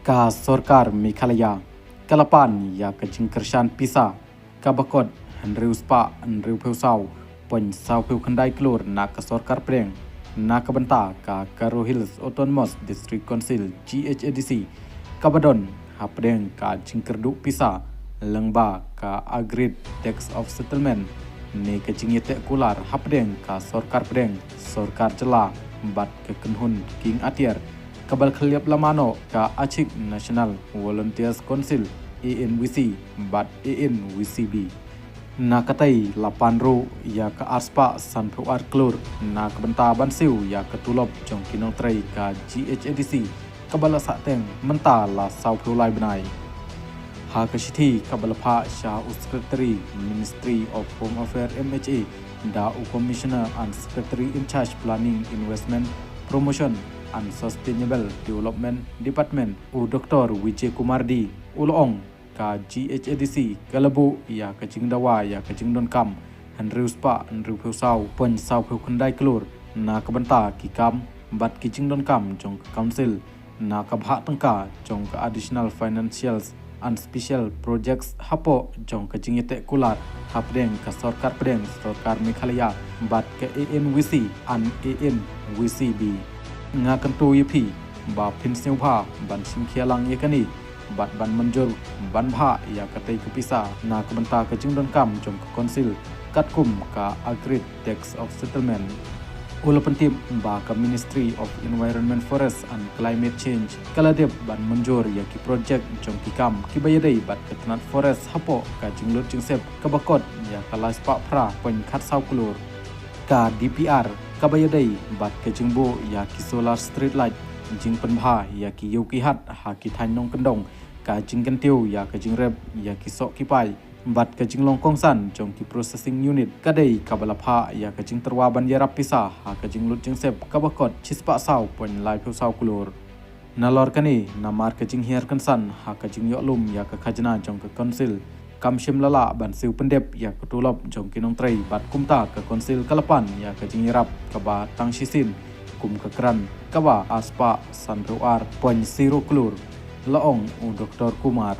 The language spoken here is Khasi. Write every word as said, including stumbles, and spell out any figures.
Ka sorkar Meghalaya ka la pan ïa ka jingkyrshan pisa kaba kot hynriew spah hynriewphew saw point sawphew khyndai klur na ka sorkar pdeng na ka bynta ka Garo Hills Autonomous District Council, G H A D C, kaba don hapdeng ka jingkyrduh pisa lyngba ka Agreed Terms of Settlement ne ka jingïateh kular hapdeng ka sorkar pdeng, sorkar jylla bad ka kynhun king atiar kaba la khyllap lama noh ka Achik National Volunteers Council, A N V C, bad A N V C B. Na katei la pan ruh ïa ka arspah sanphew ar klur na ka bynta ban siew ïa ka tulop jong ki nongtrei ka G H A D C kaba la sahteng mynta la sawphew lai bnai. Ha ka shithi kaba la phah sha u Secretary, Ministry of Home Affairs, M H A, da u Commissioner and Secretary in charge Planning, Investment, Promotion and Sustainable Development Department, u Doctor Vijay Kumar D, u la ong ka G H A D C ka la buh ïa ka jingdawa ïa ka jingdonkam hynriew spah hynriewphew saw point sawphew khyndai klur na ka bynta ki kam bad ki jingdonkam jong ka Council na ka bhah tyngka jong ka Additional Financials and Special Projects hapoh jong ka jingïateh kular hapdeng ka sorkar pdeng, sorkar Meghalaya bad ka A N V C and A N V C B. Nga kyntu ïa phi ba phin sngewbha ban shim khia lang ïa kane bad ban mynjur ban bhah ïa katei ka pisa na ka bynta ka jingdonkam jong ka Council katkum ka Agreed Terms of Settlement. U la pyntip ba ka Ministry of Environment, Forest and Climate Change ka la dep ban mynjur ïa ki projek jong ki kam kiba ïadei bad ka tnat forest hapoh ka jinglut jingsep kaba kot ïa ka lai spah phra point khatsaw klur. Ka D P R kaba ïadei bad ka jingbuh ïa ki solar street light, jingpynbha ïa ki ïew ki hat ha ki thaiñ nongkyndong, ka jingkyntiew ïa ka jingrep ïa ki soh ki pai bad ka jinglong kongsan jong ki processing unit ka dei kaba la phah ïa ka jingtyrwa ban ïarap pisa ha ka jinglut jingsep kaba kot shispah saw point laiphew saw klur. Nalor kane, namar ka jinghiar kynsan ha ka jingïoh lum ïa ka khajna jong ka Council, kam shym la lah ban siew pyndep ïa ka tulop jong ki nongtrei bad kumta ka Council ka la pan ïa ka jingïarap kaba tang shisien kum ka grant kaba arspah sanphew ar point zero klur, la ong u Doctor Kumar.